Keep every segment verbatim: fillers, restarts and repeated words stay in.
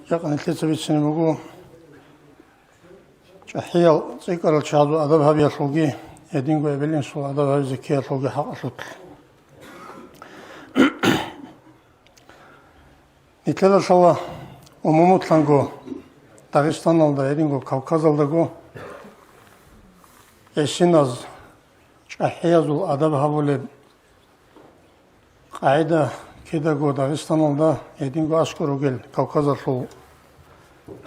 Жакъа нилъеца бицине буго чӀахӀиял цӀикӀкӀарал чагӀазул адаб гьабиялъулги, гьединго эбел-инсул адаб гьабизе ккеялъулги хӀакъалъулъ. Нилъеда лъала умумулъанго Дагъистаналда, гьединго Кавказалдаго гӀисиназ чӀахӀиязул адаб гьабулеб къагӀида кидаго Дагъистаналда, гьединго аскӀор ругел Кавказалъул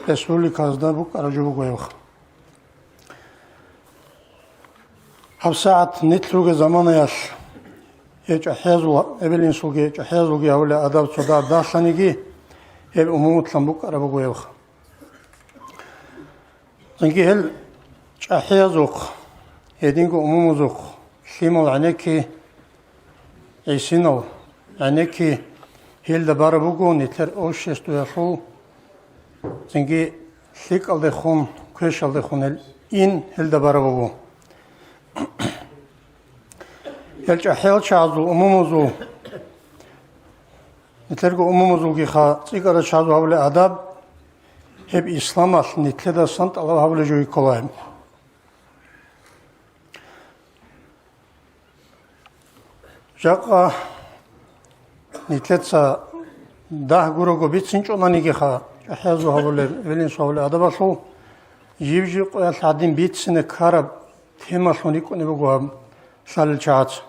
республиказда букӀараб жо буго гьеб. ГьабсагӀат нилъ ругел заманаялъ гьей чӀахӀиязул, эбел-инсулги чӀахӀиязулги гьавулеб адаб цо дагь далъаниги, гьеб умумулъан букӀараб буго гьеб. Цинги гьел чӀахӀиязухъ, гьединго умумузухъ лъимал гӀенекки, гӀисинал гӀенекки гьелда бараб буго нилъер обществоялъул, цинги лъикӀалдехун, квешалдехун гьел ин гьелда бараб буго. Гьел чӀахӀиял чагӀазул умумузул, нилъерго умумузулгиха цӀикӀкӀарал чагӀазул гьабулеб адаб, гьеб исламалъ нилъедасан тӀалаб гьабулеб жо ккола гьеб. Жакъа нилъеца дагь гурого бицинчӀонанигиха, чӀахӀиязул гьабулеб, эбел-инсул гьабулеб адабалъул, жиб-жиб къоялъ гӀадин бицине ккараб темалъун рикӀкӀунеб буго гьаб лъалел чагӀаца.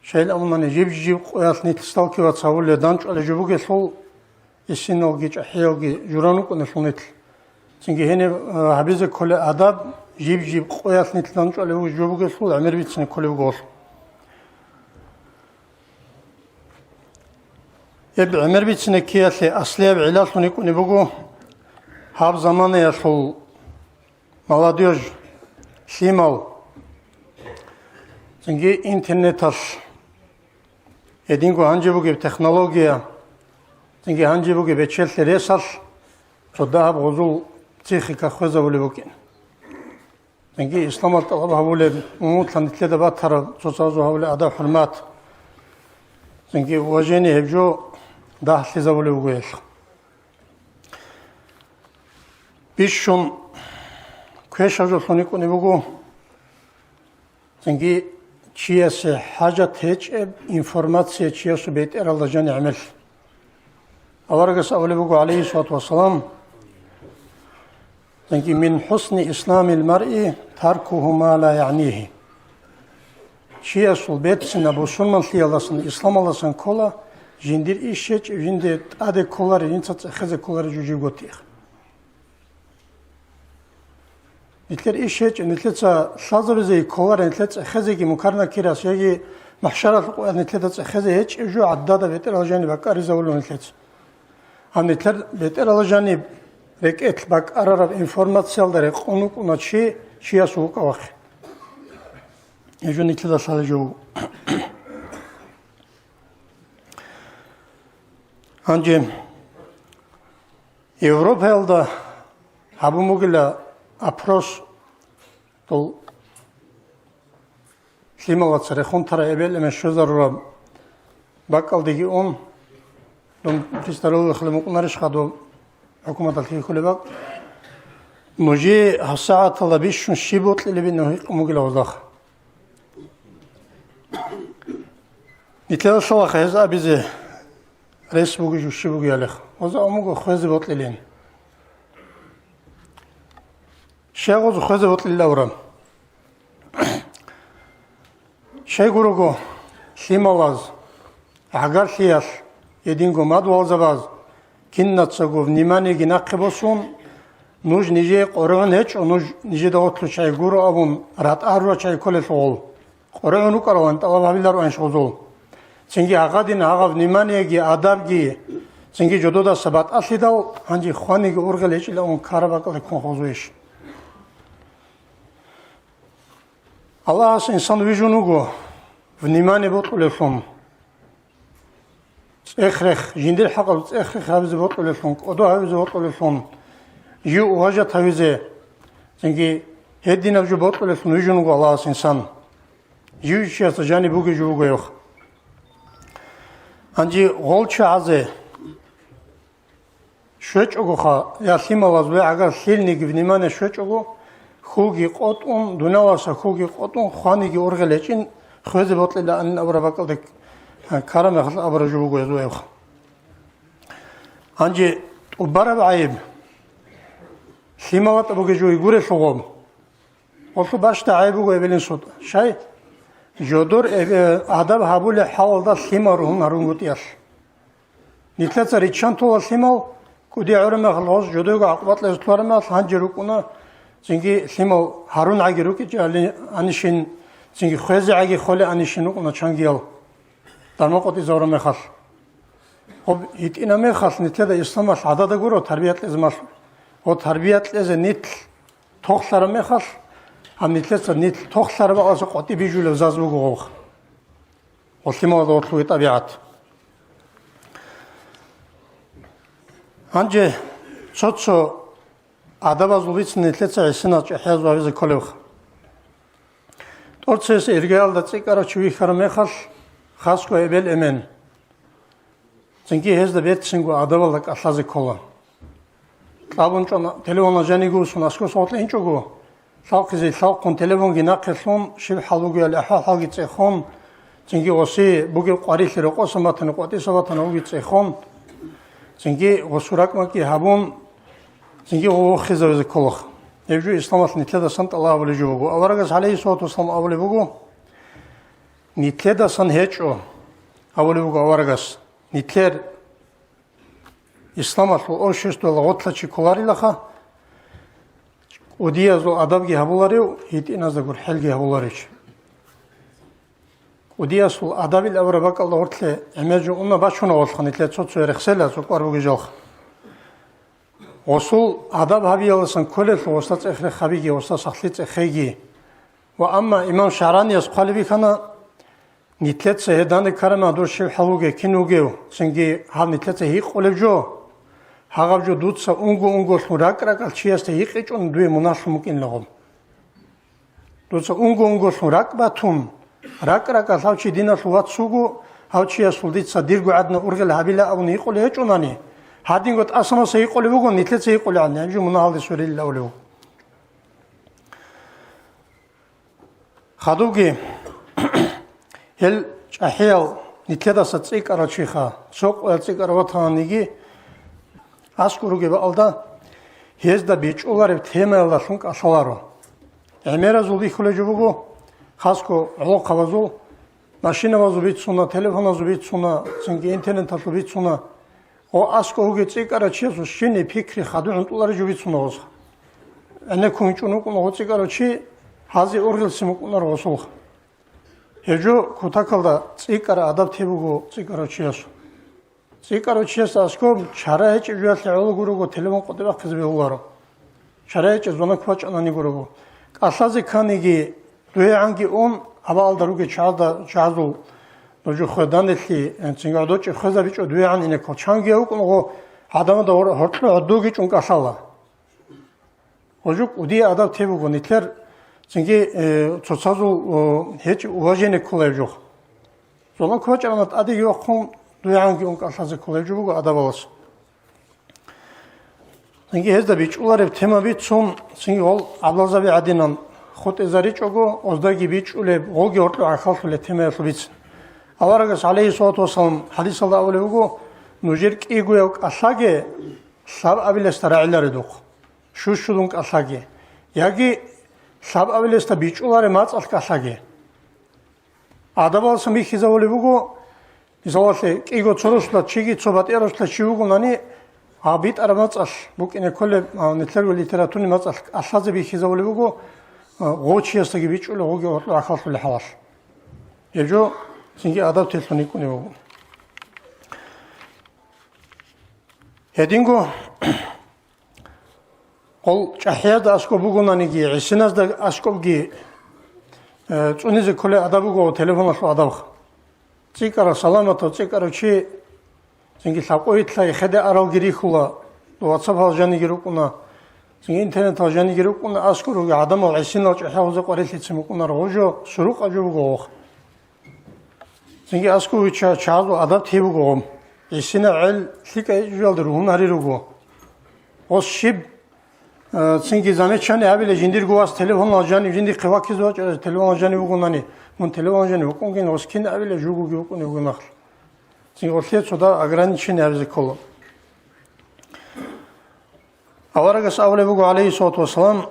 Щайин абунани, жиб-жиб къоялъ нилъ сталкиваться гьабулеб, дандчӀвалеб жо бугелъул, гӀисиналги чӀахӀиялги журан рукӀунелъул нилъ. Цинги гьениб, а, гьабизе кколеб адаб, жиб-жиб къоялъ нилъ дандчӀвалеб жо бугелъул, гӀемер бицине кколеб буго гьелъул. Гьеб гӀемер бицине ккеялъе аслияб гӀиллалъун рикӀкӀунеб буго гьаб заманаялъул молодёжь, лъимал, цинги интернеталъ, гьединго гьанже бугеб технология, цинги гьанже бугеб бечелъи ресалъ цо дагьаб гъозул психика хвезабулеб букӀин. Цинги исламалъ тӀалаб гьабулеб, умумулъан нилъеда батараб цоцазул гьабулеб адаб-хӀурмат, цинги уважение гьеб жо дагьлъизабулеб буго гьелъ. Бищун квешаб жолъун рикӀкӀунеб буго, цинги чиясе хӀажат гьечӀеб информация чиясул бетӀералда жаниб гӀемер. Аварагас абулеб буго, гӀалайгьиссалату вассалам, цинги: «Мин хӀусни исламил маръи таркугьу ма ла ягӀнигьи». Чиясул берцинаб бусурманлъиялдасан, исламалдасан ккола, жиндир иш гьечӀеб, жинда тӀаде кколареб, жинца цӀехезе кколареб жо жиб гьечӀеб. Нилъер иш гьечӀеб, нилъеца лъазабизе кколареб, нилъер цӀехезеги, Мункар-Накирас яги махӀшаралъ къоялъ нилъеда цӀехезе гьечӀеб жо гӀадада бетӀералда жаниб бакӀаризабулеб нилъеца. Гьаниб нилъер бетӀералда жаниб рекӀелъ бакӀарараб информациялда рекъон вукӀуна чи чиясул вукӀа-вахъин. Гьеб жо нилъеда лъалеб жо буго. Гьанже Европаялда гьабун бугила опрос, дол лъималаца рехун тарай эбел-эмен щвезарураб бакӀалдеги ун, дун престарелалъе мукӀунарищха доб хӀукуматалъ хьихьулеб бакӀ? Нужее гьабсагӀаталда бищун щиб бокьилебин гьикъун бугила гъозда. Нилъеда лъалаха гьез абизе рес бугищ, щиб бугеялъ. Гъоза абун буго хвезе бокьилин. Щай гъоз хвезе бокьилин абураб? Щайгурого лъималаз, гӀагарлъиялъ, гьединго мадугьалзабаз кинацаго вниманиеги нахъе босун, нуж нижее къоргӀун гьечӀо, нуж нижеда гъорлъ чагӀи гуро абун ратӀа гьарурал чагӀи кколелъул гъол. КъоргӀун рукӀаралан тӀалаб гьабилароанищ гъозул? Цинги гьагъадин гьагъаб вниманиеги, адабги цинги жододаса батӀалъидал, гьанже хваниги ургъел гьечӀилан ккараб бакӀалде ккун хозуйищ? Аллагьас инсан вижун вуго, внимание бокьулевлъун, цӀех-рех, жиндир хӀакъалъулъ цӀех-рех гьабизе бокьулевлъун, кӀодо гьабизе бокьулевлъун, жив уважат гьавизе, цинги гьединаб жо бокьулевлъун вижун вуго Аллагьас инсан. Жив чиясда жаниб бугеб жо буго гьеб. Гьанже гъол чагӀазе щвечӀогоха, я лъималаз вегӀагар лъилниги внимание щвечӀого, хьулги къотӀун, дунияласа хьулги къотӀун, хваниги ургъел гьечӀин, хвезе бокьилаанин абураб бакӀалде ккараб мехалъ абураб жо буго гьезул гьебха. Гьанже тӀубараб гӀайиб, лъималатӀа бугеб жо гурелъул гъоб. Гъолъул бащда гӀайиб буго эбелин сутӀа. Щай? Жодор эбе-, адаб гьабулеб хӀалалда лъимал ругьун гьарунгутӀиялъ. Нилъеца риччан тола лъимал, кӀудияв гӀураб мехалъ гъоз жодойго гӀакъуба кьезе лъугьараб мехалъ гьанже рукӀуна, цинги лъимал гьарун гӀаги рукӀичӀани-, анищин, цинги хвезе гӀаги холеанищин рукӀуна чангиял. Дарман къотӀизавураб мехалъ. Гъоб гьитӀинаб мехалъ нилъеда исламалъ гӀадада гуро тарбия кьезе малъу. Гъо тарбия кьезе нилъ тохлъараб мехалъ, гьаб нилъеца нилъ тохлъараб аласа къотӀи бижулев заз буго гъовха. Гъолъималда гъорлъуги тӀабигӀат. Гьанже цо-цо адабазул бицин нилъеца гӀисинал чӀахӀияз вавизе кколевха. ТӀорциясе иргаялда цӀикӀкӀарав чи вихьараб мехалъ, хасго эбел-эмен. Цинги гьезда берцинго адабалда кӀалъазе ккола. Кьабун чӀун, телефонал жаниго усун аскӀоса гъоркье инчӀого, лъалхъизе лъалхъун, телефонги нахъе лъун, щиб хӀал бугебали ахӀвал-хӀалги цӀехун, цинги гъоси бугеб къварилъи рокъосан батани, къватӀиса батани гьуги цӀехун, цинги гъосул ракӀмакӀги гьабун, цинги гъо вохизавизе кколаха. Гьеб жо исламалъ нилъедасан тӀалаб гьабулеб жо буго. Аварагас, гӀалайгьиссалату вассалам, абулеб буго, нилъедасан гьечӀо, абулеб буго аварагас, нилъер исламалъул обществоялда гъорлъа чи кколарилаха, кӀудиязул адабги гьабуларев, гьитӀиназда гурхӀелги гьабуларев чи. КӀудиясул адабил абураб бакӀалда гъорлъе гӀемер жо уна бачуна гъолъха нилъер цо-цо рехсела цо кӀвар бугеб жалха. Гъосул адаб гьабиялдасан кколелъул гъосда цӀех рехабиги, гъосда сахлъи цӀехеги. Ва амма имам ШагӀранияс хъвалеб бихьана, нилъеца гьедани ккараб мехалъ дур щиб хӀал вугев, кин вугев, цинги гьаб нилъеца гьикъулеб жо, гьагъаб жо дуца унго-унголъун ракӀ-ракӀал чиясда гьикъичӀун дуе мунагьлъун букӀинилан гъоб. Дуца унго-унголъун ракӀ батун, ракӀ-ракӀал гьав чи диналъул вац вуго, гьав чиясул дица дирго гӀадин ургъел гьабила абун гьикъулей гьечӀунани, гьадинго тӀасамаса гьикъулеб буго, нилъеца гьикъулеб гӀадин, гьеб жо мунагьалде сверилила абулеб буго. Хадубги, гьел чӀахӀиял нилъедаса цӀикӀкӀарав чиха, цо къоял цӀикӀкӀарав ватаниги, аскӀор ругеб бакӀалда, гьезда бичӀчӀулареб темаялдалъун кӀалъаларо. ГӀемеразул бихьулеб жо буго, хасго гӀолохъабазул, машинабазул бицуна, телефоназул бицуна, цинги интернеталъул бицуна. Гъо аскӀов вугев цӀикӀкӀарав чиясул щибниги пикри хадур гӀунтӀулареб жо бицуна гъосха. ГӀенеккун вичӀун вукӀуна гъо цӀикӀкӀарав чи, гьазе ургъелцин букӀунаро гъосулха. Гьеб жо кутакалда цӀикӀкӀараб адаб тей буго цӀикӀкӀарав чиясул. ЦӀикӀкӀарав чиясда аскӀоб чара гьечӀеб жоялъе гӀоло гурого телефон къотӀи бахъизе бегьуларо. Чара гьечӀеб звонок бачӀанани гурого. КӀалъазе кканиги, дугьегӀанги ун, гьабаалда ругел чагӀазда, чагӀазул нуж хведанелъи, цинги гӀодочӀи хвезабичӀо дугьегӀан инеккал. Чанги вукӀун гъо гӀадамазда гьор-, гьоркьо гӀодовги чӀун кӀалъала. Гъо жо кӀудияб адаб тей буго, нилъер цинги, э, цоцазул, о, гьечӀ уважение ккола гьеб жо. Звонок бачӀарана тӀадеги вахъун, дугьегӀанги ун кӀалъазе ккола гьеб жо буго адабалас. Цинги гьезда бичӀчӀулареб тема бицун, цинги гъол гӀадлазаби гӀадинан хутӀизаричӀого, оздаги бичӀчӀулеб, гъоги гьоркьо гӀахьаллъулеб темаялъул бицин. Аварагас, гӀалайгьиссалату вассалам, хӀадисалда абулеб буго, нужер кӀигояв кӀалъаге лъабабилесда рагӀиларедухъ, щущулун кӀалъаге, яги лъабабилесда бичӀчӀулареб мацӀалъ кӀалъаге. Адабаласан бихьизабулеб буго, мисалалъе, кӀиго цо росулъа чиги цо батӀияб росулъа чи вугонани, гьаб битӀараб мацӀалъ букӀине кколеб, а, нилъерго литературный мацӀалъ кӀалъазе бихьизабулеб буго, а, гъов чиясдаги бичӀчӀулеб, гъоги гьоркьо гӀахьаллъулеб хӀалалъ. Гьеб жо цинги адаб телъун йикӀунеб буго. Гьединго гъол чӀахӀиязда аскӀоб бугонаниги, гӀисиназда аскӀобги, э, цӀунизе кколеб адаб буго телефоналъул адабха. ЦӀикӀкӀарав саламатав, цӀикӀкӀарав чи, цинги лъабкъоялда эхеде аралги рихьула, WhatsApp-ал жаниги рукӀуна, цинги интернетал жаниги рукӀуна, аскӀор ругел гӀадамал гӀисинал чӀахӀиязда къварилъицин букӀунаро гъо жо, сурукъаб жо буго гъох. Цинги аскӀов вичча-, чагӀазул адаб тей буго гъоб. ГӀисинаб гӀел лъикӀай жуялда ругьун гьари руго. Гъос щиб, э, цинги замечание гьабила, жиндирго вас телефонал жанив, жиндихъе ваккизе вачӀарас телефонал жанив вугонани, мун телефонал жанив вукӀунгин, гъос кин абила, жугоги вукӀунев гунахъ. Цинги гъолъие цода ограничение гьабизе ккола. Аварагас абулеб буго, гӀалайгьиссалату вассалам,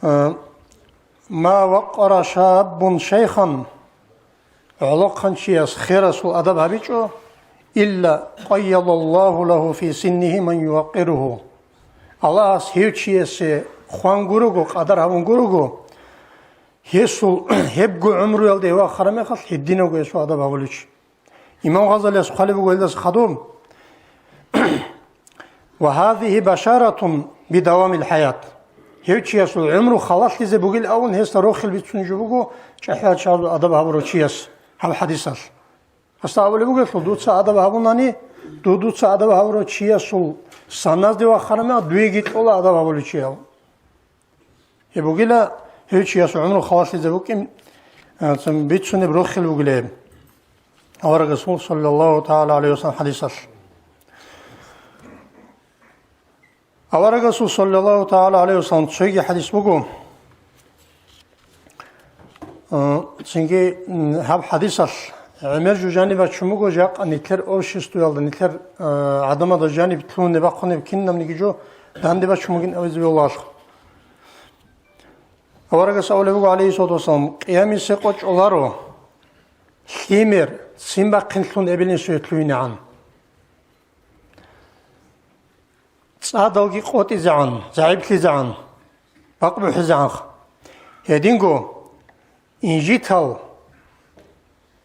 э, «Ма вакъара шаббун шайхан», гӀолохъанчияс херасул адаб гьабичӀо, «илла къайядаллагьу лагьу фи синнигьи ман ювакъиругьу». Аллагьас гьев чиясе хван гурого, къадар гьабун гурого, гьесул гьебго гӀумруялда гьев вахараб мехалъ гьединавго гьесул адаб гьабулев чи. Имам Гъазалияс хъвалеб буго гьелдаса хадуб: «Ва гьазигьи башаратун бидавамил хӀаят». Гьев чиясул гӀумру халалъизе бугил абун, гьесда рохел бицунеб жо буго чӀахӀиял чагӀазул адаб гьабурав чияс гьаб хӀадисалъ. Гьасда абулеб бугелъул, дуца адаб гьабунани, ду-, дуца адаб гьабурав чиясул саназде вахараб мехалъ дуеги кьола адаб гьабулев чияв. Гьеб бугила, гьев чиясул гӀумру халалъизе букӀин, а, цин бицунеб рохел бугила гьеб. Авараг Расул, саллаллагьу тагӀала гӀалайгьи вассалам, хӀадисалъ. Авараг Расул, саллаллагьу тагӀала гӀалайгьи вассалам, цоги хӀадис буго. А, цинги, м, гьаб хӀадисалъ гӀемер жужани бачун буго, жакъа нилъер обществоялда, нилъер, а, гӀадамазда жаниб лъугьунеб бахъунеб кинабниги жо данде бачун бугин абизе бегьуларо. Аварагас абулеб буго, гӀалайгьиссалату вассалам: «Къиямисе къо чӀоларо, лъимер ццин бахъинлъун эбел-инсуе лъугьинегӀан. ЦӀадалги къотӀизегӀан, загӀиплъизегӀан, бакъбухӀизегӀан. Гьединго инжитал,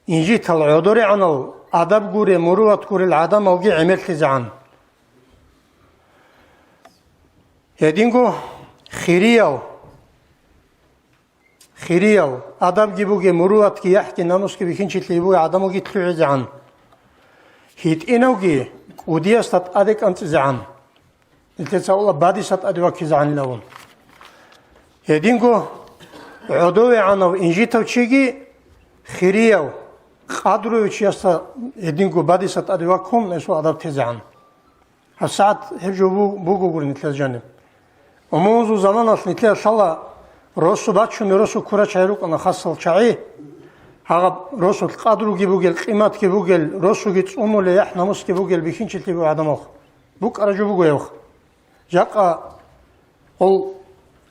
инжитал гӀодорегӀанал, адаб гуре, муруват гурел гӀадамалги гӀемерлъизегӀан. Гьединго хириял, хириял, адабги бугел, муруватги, яхӀги, намусги бихьинчилъи бугел гӀадамалги лъугӀизегӀан. ГьитӀинавги кӀудиясда тӀаде кӀанцӀизегӀан». Нилъеца абула, бадиса тӀаде ваккизегӀанилавун. Гьединго гӀодовегӀанав инжитав чиги хирияв, къадруяв чиясда гьединго бадиса тӀаде ваккун гьесул адаб тезегӀан. ГьабсагӀат гьеб жо бу-, бугогури нилъер жаниб. Умумузул заманалъ нилъер лъала, росу бачун росу ккурал чагӀи рукӀана, хасал чагӀи. Гьагъаб росулъ къадруги бугел, къиматги бугел, росуги цӀунулел, яхӀ-намусги бугел бихьинчилъи бугел гӀадамал. БукӀараб жо буго гьеб. Жакъа гъол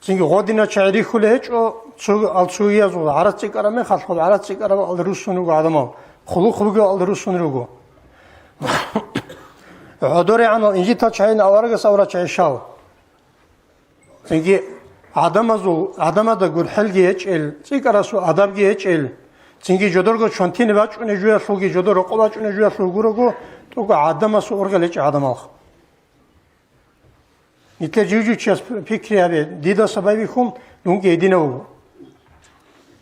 цинги гъодинал чагӀи рихьулел гьечӀо, цо-, ал цогиязул гӀарац цӀикӀкӀараб мехалъ, гъол гӀарац цӀикӀкӀараб ал руссун руго гӀадамал, хъулухъ бугев ал руссун руго. ГӀодорегӀанал инжитал чагӀи, аварагас аварал чагӀи щал. Цинги гӀадамазул, гӀадамазда гурхӀелги гьечӀел, цӀикӀкӀарасул адабги гьечӀел, цинги жодорго чвантине бачӀунеб жуялъулги, жодор рокъо бачӀунеб жуялъул гурого, тӀокӀаб гӀадамасул ургъел гьечӀеб гӀадамал. Нилъер жив-жив чияс пикри гьабе, дидаса байбихьун, дунги гьединав вуго.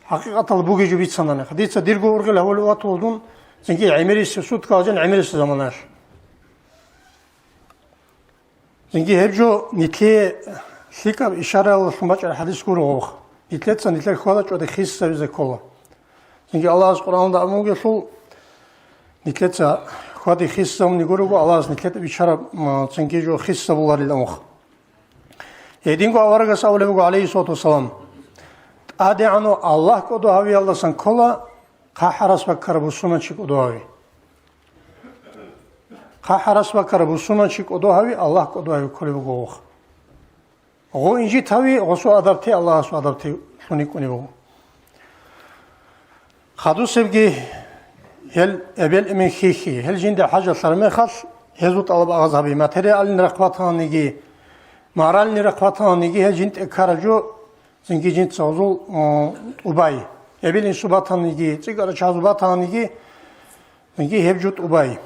ХӀакъикъаталда бугеб жо бицанани. Дица дирго ургъел гьавулев ватула дун, цинги гӀемерисеб, суткал жан гӀемерисеб заманаялъ. Цинги гьеб жо нилъее лъикӀаб ишараялдалъун бачӀараб хӀадис гуро гъоб. Нилъеца нилъер хьвада-чӀвади хисизабизе ккола. Цинги Аллагьас Къуръаналда абун бугелъул, нилъеца хьвади хисизабуни гурого, Аллагьас нилъеда бичараб, м, цинги жо хисизабуларилан. Гьединго аварагас абулеб буго, гӀалайгьиссалату вассалам: «ТӀадегӀанав Аллагь кӀодо гьавиялдасан ккола хъахӀарас баккараб бусурманчи кӀодо гьави». ХъахӀарас баккараб бусурманчи кӀодо гьави, Аллагь кӀодо гьави кколеб буго гъох. Гъо инжит гьави, гъосул адаб те, Аллагьасул адаб те лъун йикӀунеб буго. Хадусебги гьел эбел-эмен хьихьи, гьел жинда хӀажалъараб мехалъ, гьезул тӀалаб агъаз гьаби, материальный рахъ батаниги, моральный рахъ батаниги, гьел жинтӀе ккараб жо цинги жинца гьезул, м, тӀубай. Эбел-инсул батаниги, цӀикӀкӀарал чагӀазул батаниги, цинги гьеб жо тӀубай.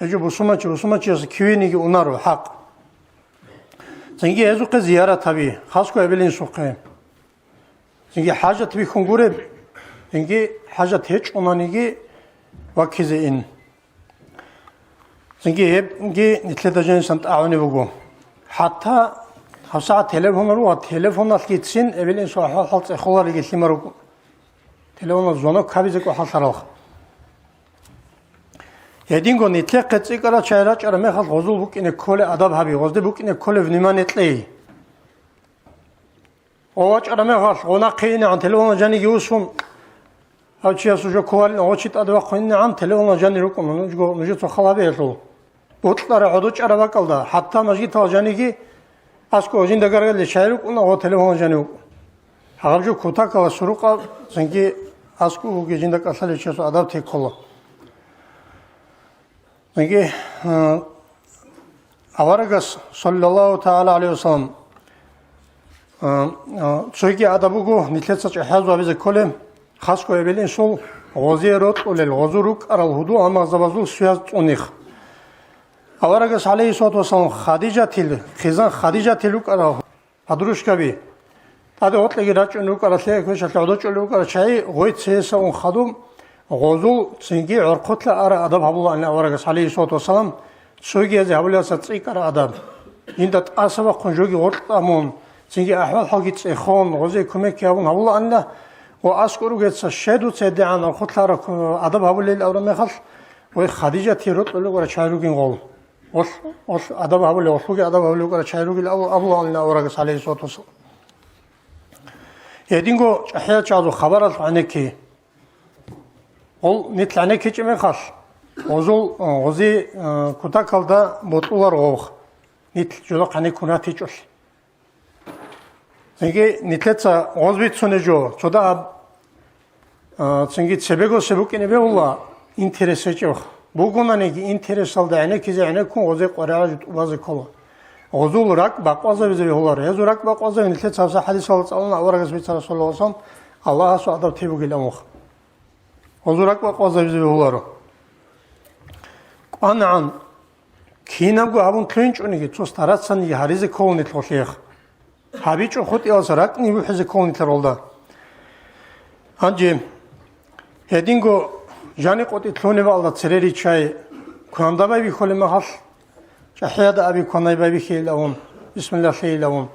Гьеб жо бусурманчи, бусурманчиясе кивениги унаро, хӀакъ. Цинги гьезухъе зиярат гьаби, хасго эбел-инсухъе. Цинги хӀажат бихьун гуреб, цинги хӀажат гьечӀонаниги ваккизе ин. Цинги гьебги нилъеда жанисан тӀагӀунеб буго. ХӀатта гьабсагӀат телефонал руго, телефоналъгицин эбел-инсул ахӀвал-хӀал цӀехоларелги лъимал руго. Телефонал звонок гьабизе кӀвахӀаллъаралха. Гьединго нилъехъе цӀикӀкӀарал чагӀи рачӀараб мехалъ гъозул букӀине кколей адаб гьаби, гъозде букӀине кколей внимание кьей. О, вачӀараб мехалъ гъо нахъе инегӀан телефонал жаниги усун, гьав чиясул жо кколарин гъо чи тӀаде вахъун инегӀан телефонал жани рукӀун, нужго, нужеца хал гьабе гьелъул. Бокьараб гӀодов чӀараб бакӀалда, хӀатта мажгитал жаниги аскӀов жинда гаргадулел чагӀи рукӀуна ва телефонал жани вукӀун. Гьаб жо кутакалда сурукъаб, цинги аскӀов вугев жинда кӀалъалев чиясул адаб теккола. Цинги, а, аварагас, саллаллагьу тагӀала гӀалайгьи вассалам, а, а, цоги адаб буго, нилъеца чӀахӀиял гьабизе кколеб, хасго эбел-инсул гъозие рокьулел, гъозул рукӀарал гьудул-гьалмагъзабазул связь цӀуних. Аварагас, гӀалайгьиссалату вассалам, Хадижатил, хъизан Хадижатил рукӀарал подружкаби, тӀаде гъоркьеги рачӀун рукӀаралъе, квешалъе гӀодов чӀолел рукӀарал чагӀи, гъой цееса ун хадуб, гъозул цинги гӀорхъолъа ара адаб гьабулаанила аварагас, гӀалайгьиссалату вассалам, цогиязе гьабулелдаса цӀикӀкӀараб адаб. Жинда тӀаса бахъун жоги гъоркь тӀамун, цинги ахӀвал-хӀалги цӀехон, гъозие кумекги гьабун гьабулаанила, ва аскӀор ругеца щай дуца гьедигӀан гӀорхъолъа ара ку-, адаб гьабулел абураб мехалъ, гъой Хадижатие рокьулел рукӀарал чагӀи ругин гъол. Гъолъ, гъолъ адаб гьабулев, гъолъулги адаб гьабулев рукӀарал чагӀи ругел абу-, абулаанила аварагас, гӀалайгьиссалату вассалам. Гьединго чӀахӀиял чагӀазул хабаралъ гӀенекке. Гъол нилъ гӀенеккечӀеб мехалъ, гъозул, гъози, э, кутакалда бокьуларо гъов, нилъ жодохъ гӀенеккун ратичӀолъи. Цинги нилъеца гъоз бицунеб жо, цо дагьаб, а, цинги цебегосе букӀине бегьула, интерес гьечӀеб. Бугонаниги, интересалда гӀенеккизе гӀенеккун гъозе къваригӀараб жо тӀубазе ккола. Гъозул ракӀ бакъвазабизе бегьуларо. Гьезул ракӀ бакъвазаби нилъеца гьабсагӀат хӀадисалда цӀалуна аварагас бицараб, саллаллагьу гӀалайгьи вассалам, Аллагьасул адаб тебугилан вух. Гъозул ракӀ бакъвазабизе бегьуларо. КӀванагӀан Кинабго гьабун лъугьинчӀониги, цо старацаниги гьаризе ккола нилъ гъолъиех. ГьабичӀо хутӀиялдаса ракӀни бухӀизе ккола нилъер гъолда. Гьанже гьединго жани-къотӀи лъугьунеб бакӀалда цере риччай, кванда байбихьулеб мехалъ, чӀахӀияда аби кванай байбихьейилавун, бисмиллагь лъейилавун.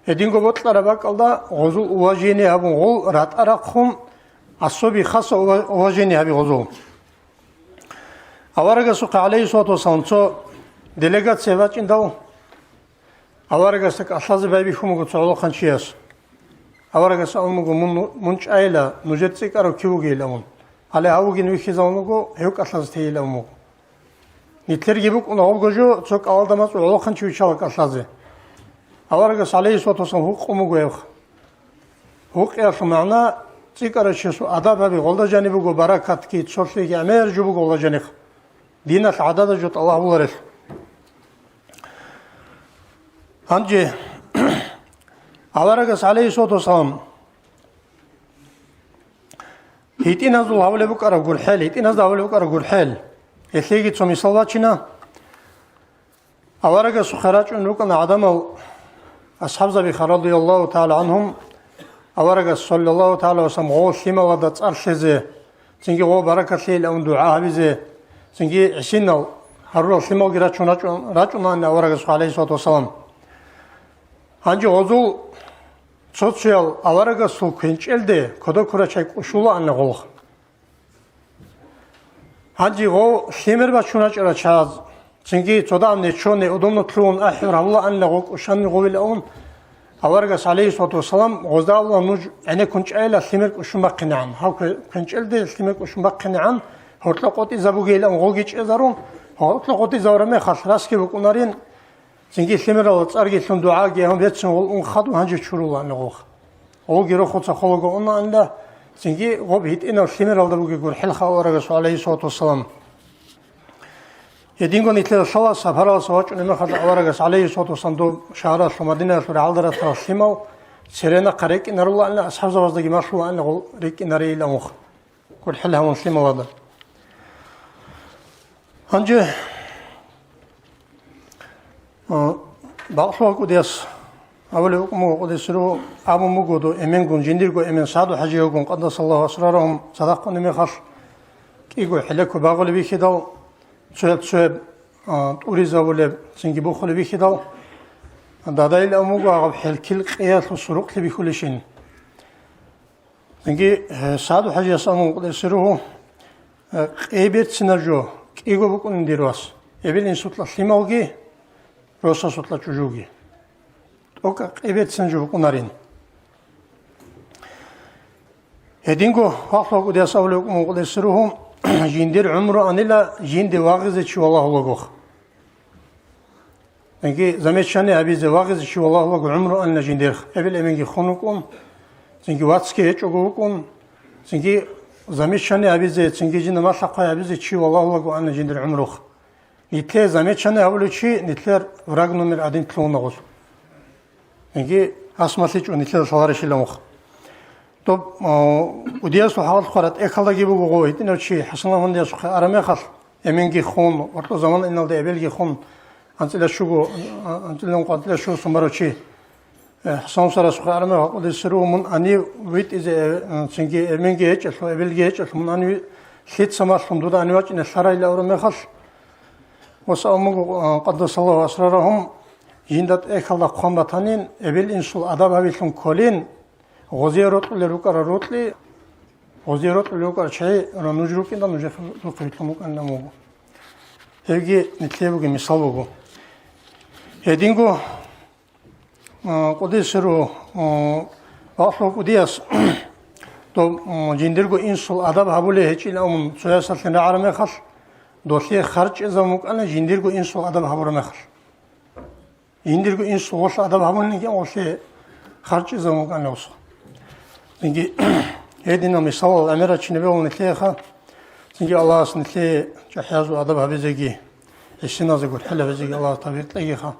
Гьединго бокьараб бакӀалда гъозул уважение гьабун, гъол ратӀа рахъун, особый хаса ува-, уважение гьаби гъозул. Аварагасухъе, гӀалайгьиссалату вассалам, цо делегация бачӀиндал, аварагасда кӀалъазе байбихьун буго цо гӀолохъанчияс. Аварагас абун буго: «Мун, мун чӀайила, нужер цӀикӀкӀарав кив вугейилан». Гьале гьав вугин вихьизавун вуго, гьев кӀалъазе тейилан вуго. Нилъерги букӀуна гъобго жо, цо кӀалалда мацӀу гӀолохъанчи виччала кӀалъазе. Аварагас, гӀалайгьиссалату вассалам, гьукъун буго гьеб. Гьукъиялъул магӀна, цӀикӀкӀарав чиясул адаб гьаби гъолда жаниб буго, баракатги, цолъиги гӀемер жо буго гъолда жанихъ. Диналъ гӀадада жо тӀалаб гьабуларелъ. Гьанже аварагас, гӀалайгьиссалату вассалам, гьитӀиназул гьавулеб букӀараб гурхӀел, гьитӀиназда гьавулеб букӀараб гурхӀел. Гьелъиеги цо мисал бачина. Аварагасухъе рачӀун рукӀана гӀадамал, асхӀабзабиха, радияллагьу тагӀала гӀанхум, аварагас, саллаллагьу тагӀала вассалам, гъо лъималада цӀар лъезе, цинги гъо баракат лъейилан дугӀа гьабизе, цинги гӀисинал гьарурал лъималги рачун рачӀун, рачӀунаанни аварагасухъе, гӀалайгьиссалату вассалам. Гьанже гъозул цо-цоял аварагасул квенчӀелде кодоб ккурал чагӀи кӀушулаанна гъолх. Гьанже гъов лъимер бачун рачӀарал чагӀаз, цинги цо дагьаб нечони удобно лъугьун ахӀи гьавулаанила гъов кӀушани гъовилаун, аварагас, гӀалайгьиссалату вассалам, гъозда абула: «Нуж гӀенеккун чӀайила, лъимер кӀушун бахъинегӀан. Гьав кве-, квенчӀелде лъимер кӀушун бахъинегӀан, гьоркьа къотӀизабугейилан гъолги чӀезарун, гьоркьа къотӀизабураб мехалъ расги букӀунарин». Цинги лъимерала цӀарги лъун дугӀаги гьабун бецин гъол ун хадуб гьанже чурулаанила гъолх. Гъолги рохуца холаго унаанила, цинги гъоб гьитӀинал лъимералда бугеб гурхӀел хал аварагасул, гӀалайгьиссалату вассалам. Гьединго нилъеда лъала сапаралдаса вачӀунеб мехалда аварагас, гӀалайгьиссалату вассалам, доб шагьаралъул Мадинаялъул рагӀалда ратарал лъимал церенахъа рекӀинарулаанила, асхӀабзабаздаги малъулаанила гъол рекӀинарейилан гъолх. ГурхӀел гьавун лъималада. Гьанже, а, бакълъугьа кӀудияс абулеб букӀун буго, къудесиро абун буго, дов эменгун, жиндирго эмен СагӀду-хӀажи вугун, къаддасаллагьу асрарагьум, цадахъ унеб мехалъ, кӀиго хӀелеко багъулеб бихьидал, цояб-цояб, а, тӀуризабулеб, цинги бухулеб бихьидал, дадайилан буго гьаб хӀелкил къиялъул сурукълъи бихьулищин. Цинги, э, СагӀду-хӀажияс абун, къудесиро, э, къей берцинаб жо, кӀиго букӀунин дир вас, эбел-инсулъа лъималги, росасулъа чӀужуги. ТӀокӀа къибецин жо букӀунарин. Гьединго вахлугъ кӀудияс абулев вукӀун къудесиругьу, жиндир гӀумру анила жинде вагъизе чи валагьулагох. Цинги замечание гьабизе вагъизе чи валагьулаго гӀумру анила жиндирх. Эбел-эменги хун вукӀун, цинги вацги гьечӀого вукӀун, цинги замечание гьабизе, цинги жинда малъа-хъвай гьабизе чи валагьулаго анила жиндир гӀумрух. Нилъее замечание гьабулев чи, нилъер враг номер один лъугьуна гъуз. Яги асмалъичӀо нилъеда лъаларищила мух. Доб, а, кӀудиясул хӀалалъухъа ратӀехалдаги буго гъо, гьитӀинав чи ХӀасан-авандиясухъе араб мехалъ, эменги хун, варкьу заман иналда эбелги хун, анцӀила щуго, а, анцӀила ункъо, анцӀила щуго сумарав чи. Э, ХӀасан-авандиясухъе араб мехалъ, къудесиругьу, мун ани витӀизе, э, цинги эменги гьечӀелъул, эбелги гьечӀелъул, мун ани лъица малъун дуда ани вачӀине лъарайилан абураб мехалъ, ва саламуго, а, къаддасаллагьу асрарагьум, жинда тӀехьалда хъван батанин, эбел-инсул адаб гьабилъун кколин, гъозие рокьулел рукӀарал рокьи, гъозие рокьулел рукӀарал чагӀи ра нуж рукӀинда нужехъе рухъе вилълъун букӀанилан буго. Гьебги нилъее бугеб мисал буго. Гьединго А, къудесеру, а, вахлу кӀудияс, доб, а, жиндирго инсул адаб гьабулей гьечӀин абун цоясалъин рагӀараб мехалъ, долъие харчӀезабун букӀана жиндирго инсул адаб гьабураб мехалъ. Жиндирго инсул гъолъ адаб гьабуниги гъолъие харчӀезабун букӀана гъосул. Цинги гьединал мисалал гӀемерал чи бегьула нилъееха, цинги Аллагьас нилъее чӀахӀиязул адаб гьабизеги, гӀисиназе гурхӀел гьабизеги Аллагьас тавфикъ кьегиха.